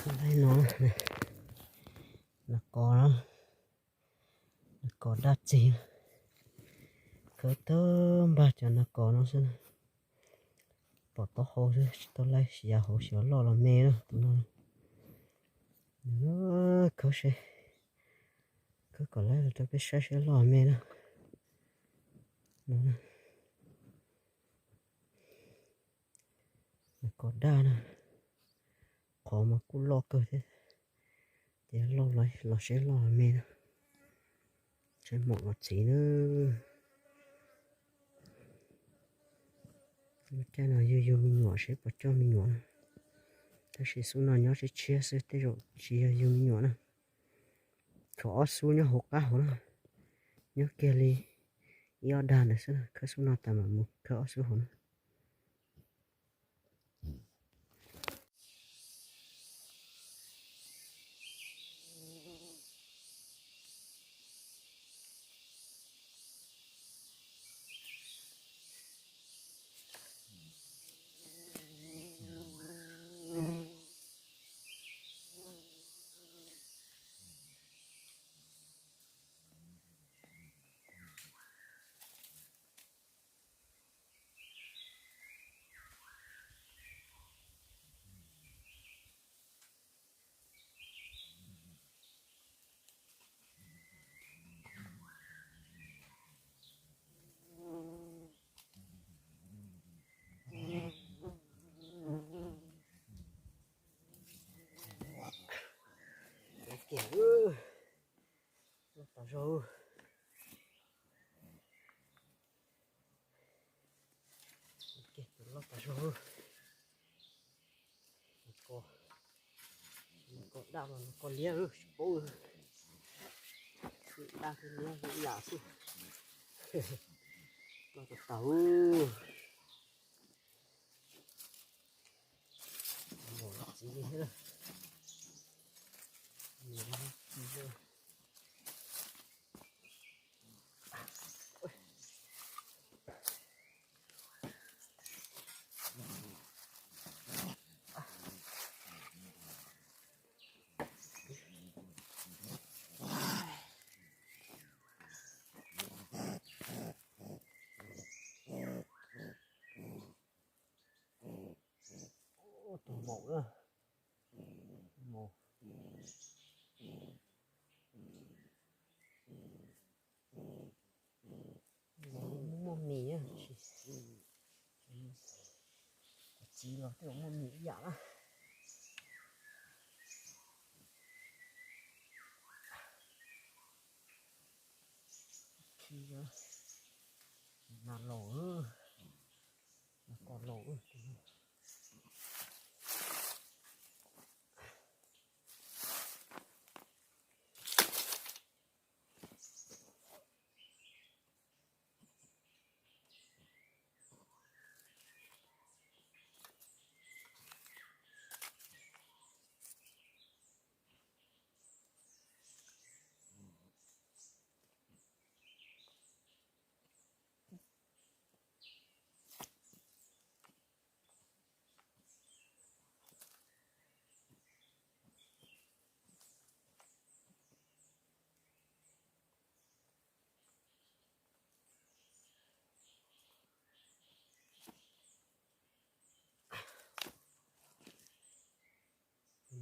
Laib no, nas kos, nas kos daj txig, khawb tag npag cov nas kos no xwb. Pom taub hau xwb tsis tau laib, xyov hauv xyov loj los me na tus no. Khawb seb, khawb kom laib los rau peb saib seb loj me na. Nas kos daj na, qhov mas kuj loj kawg thiab, ces loj los seb loj los me na. Seb maum los txiv na. Lub caij no yug yug me nyuam seb puas coj me nyuam na. Tab sis xub no nyob tshiab tshiab xwb, tej zaum tsis yog yug me nyuam na. Tshuav ob xub nyob hauv qab hauv na, nyob kiag li ib ob dag ntawd xwb na. Khawb xub no tas mam mus khawb ob xub hauv na. Loj tas zog. Loj tas zog. Koj daj los koj liab tsis paub. Daj thiab liab ib yam xwb. Loj tas tas. Maum txiv li thiab. Tus maum na, maum. Muaj mis, txiv los twb muaj mis ib yam na. Khi nas laus, nas kos laus.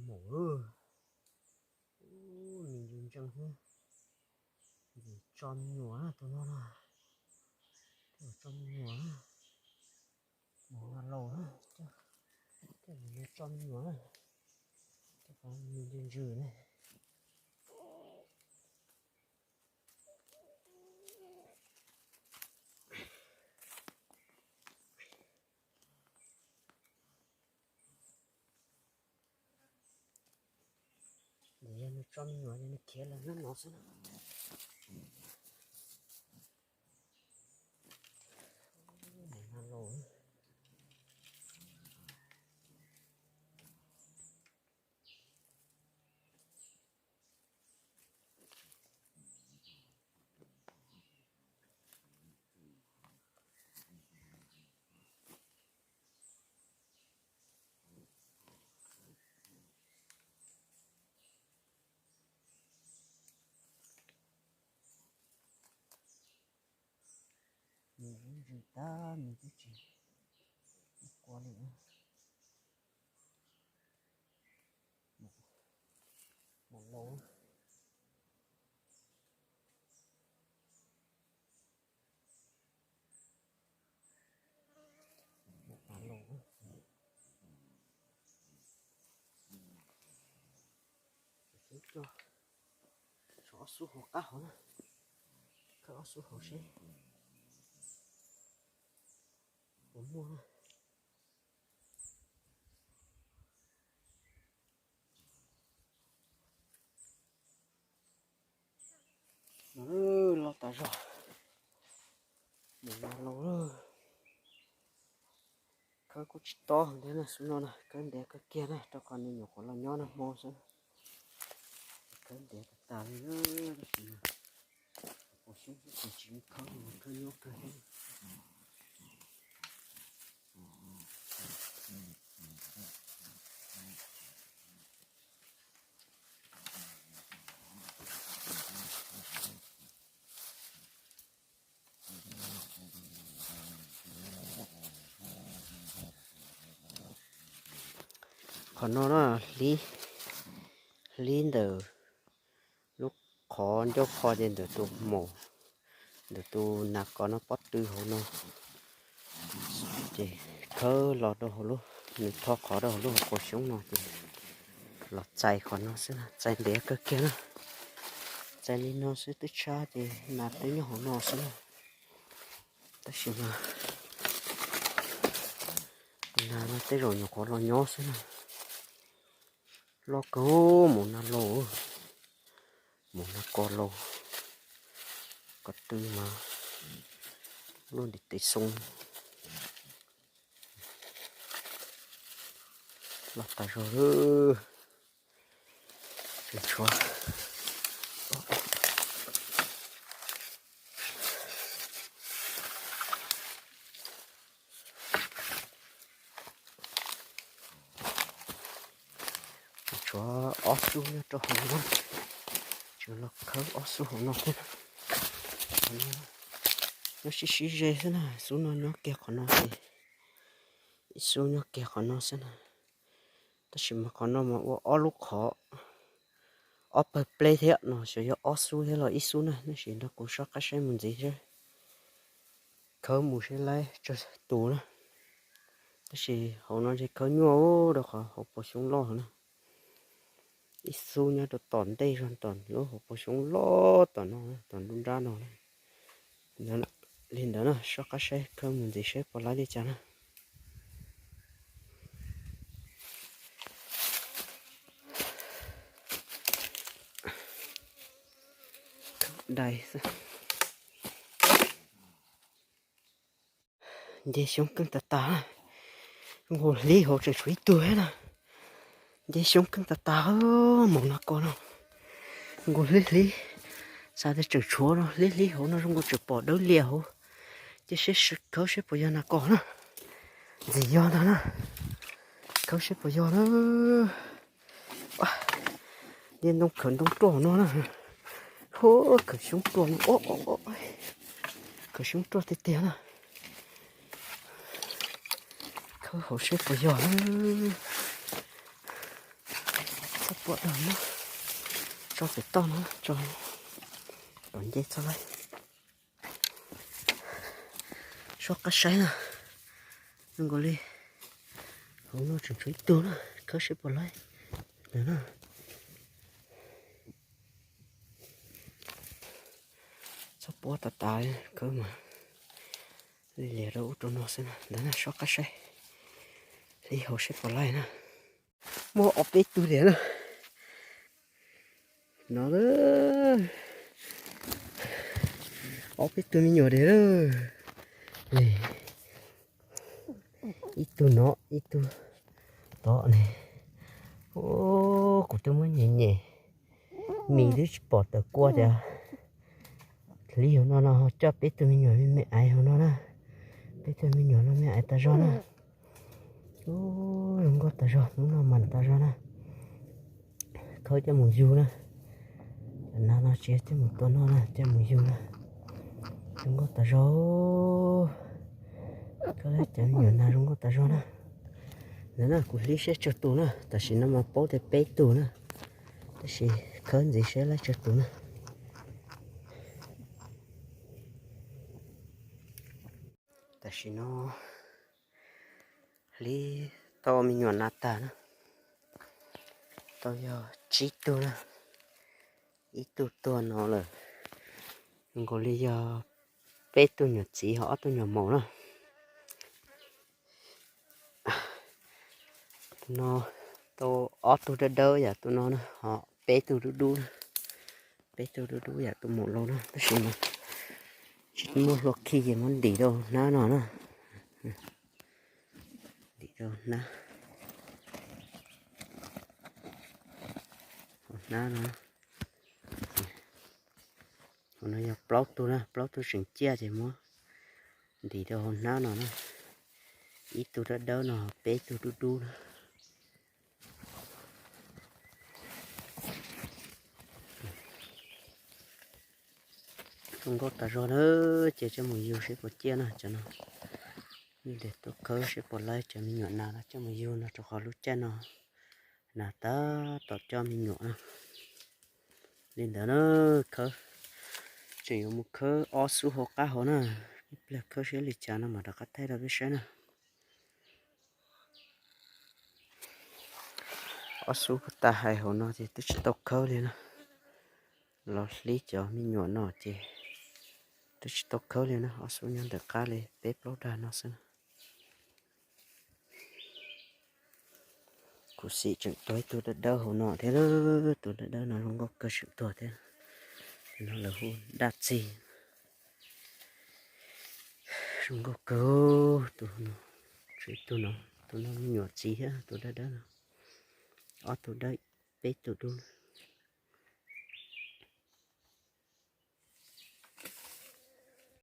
Maum, mis ntsees ntsees xwb. Tso me nyuam na, tus no na. Tso me nyuam na. Maum nas laus na. Coj mus tso me nyuam na. Coj qhov mis ntsws ntsws na. Yog nws tso me nyuam ces nws khiav lawm hnub no xwb na. Nas laus. Tsis tag nws twb tsis qua li. Mus lauj, mus tas lauj. Tshuav ob xub hauv qab hauv na, khawb ob xub hauv seb puas muaj na. Los tas zog, mus no lauj. Khawb kuj tsis tob thiab na, xub no na khawb ntev kawg kiag na, rau qhov nws nyuam qhuav los nyob nag hmo xwb. Khawb ntev tas tas li na, tab sis mas puas xyoob xwb ces tsis khawb, khawb nyob kawg thiab. Qhov no na, hlib, hlib ntawm lub qhov ncauj qho ces ntawm tus maum, ntawm tus nas kos no pob tw hauv no. Ces khawb los rau hauv lub, nws tho qhov rau hauv lub hauv paus xyoob no ces los txais qhov no xwb na, txais ntev kawg kiag na. Txais li no xwb twb tshab ces nas twb nyob hauv no xwb na. Tab sis mas tus nas no tej zaum nyuam qhuav los nyob xwb na. Loj kawg, mus nas laus, mus nas kos laus, ko tw mas luaj ntiv tes xoo. Loj tas zog lawm. Tseem tshuav, tseem tshuav ob xub nyob rau hauv no, tseem los khawb ob xub hauv no thiab. Nyob sib sib ze xwb na, xub no nyob kiag qhov no ces ib xub nyob kiag qhov no xwb na. Tab sis mas qhov no mas ua ob lub qhov, ob pawg pleb thiab no, xyov yog ob xub thiab los ib xub na, tab sis nrog kuv soj qab saib mus ntxiv seb khawb mus seb laib tsawg tus na. Tab sis hauv no ces khawb nyuaj rau qhov hauv paus xyoob loj na. Ib xub nyob rau tom ntej zog tom lub hauv paus xyoob loj tom no, tom nruab nrab no na. Li ntawd na, soj qab saib khawb mus ntxiv seb puas laib li cas na. Dai xwb. Nce xyoob keej tas tas, nkaus hlib hauv tseem tshuav ib tug thiab na. Nce xyoob keej tas tas, maum nas kos no, nkaus hlib hlib, xav tias tseem tshuav no, hlib hlib hauv no zoo nkaus tseem pom dawb lias hauv. Cia seb khawb seb puas yog nas kos na. Ntxim yog ntag na. Khawb seb puas yog na. Ntiaj ntoo khawv ntoo ruaj no na. Hu, khawv xyoob ruaj no. Khawv xyoob ruaj tiag tiag na. Khawb hauv seb puas yog na. Txhob pom dag no, tso pem toj no, tso kom nce txog laij. Soj qab saib na, zoo nkaus li hauv no tseem tshuav ib tug na, khawb seb puas laib ntawd na. Txhob puab tas tas li, khawb mas li lias rau ub rau no xwb na. Ntawd na, soj qab saib, hlib hauv seb puas laib na. Muaj ob peb tug diam na. No, ob peb tug me nyuam diam lawm. Ib tug no, ib tug tod ne. Kuv twb muab nyem nyem, mis twb tsis pom tawm kua tias hlib hauv no no ho coj peb tug me nyuam me me aiv hauv no na. Peb tug me nyuam no me aiv tas zog na. Zoo nkauj tas zog, hnub no mas tas zog na. Khawb coj mus yug na. Cov nas no tsis coj mus tua noj na, coj mus yug na. Zoo nkauj tas zog. Khawb cov me nyuam nas zoo nkauj tas zog na. Ntawd na kuv hlib saib tsawg tus na, tam sim no mas paub tias peb tug na, tab sis khawb ntxiv saib lawv tsawg tus na. Tam sim no hlib tau me nyuam nas tag na, tau yog tsib tug na, ib tug tuag no lawm. Nkaus li yog peb tug nyuam txiv ho ob tug nyuam maum na. Tus no tau ob tug dawb dawb yam tus no na, ho peb tug dub dub na, peb tug dub dub yam tus maum laus na, tab sis mas tsis muaj hlua khi ces muab ntim rau hnab no na. Ntim rau hnab, hauv hnab no. Hauv no yog plaub tug na, plaub tug tseem ciaj ces muab ntim rau hauv hnab no na. Ib tug dawb dawb no, peb tug dub dub na. Zoo nkauj tas zog na, ces coj mus yug seb puas ciaj na cov no. Ib pliag tuaj khawb seb puas laib cov me nyuam nas los coj mus yug no rau qhov lub caij no nas tab tom coj me nyuam na. Li ntawd na, khawb, tseem yuav mus khawb ob xub hauv qab hauv na. Ib pliag khawb seb li cas no mam rov qab thaij rau peb saib na. Ob xub tas hais hauv no ces twb tsis tau khawb li na. Los hlib cov me nyuam no ces twb tsis tau khawb li na, ob xub nyob ntawm qab li peb plaub dag no xwb na. Kuv xim tseem tuag ib tug dawb dawb hauv no thiab, tus dawb dawb no zoo nkauj kawg tseem tuag thiab. Tus no lawv hu daj txig. Zoo nkauj kawg, tus no, tus no me nyuam txiv thiab tus dawb dawb no. Ob tug dawb, peb tug dub.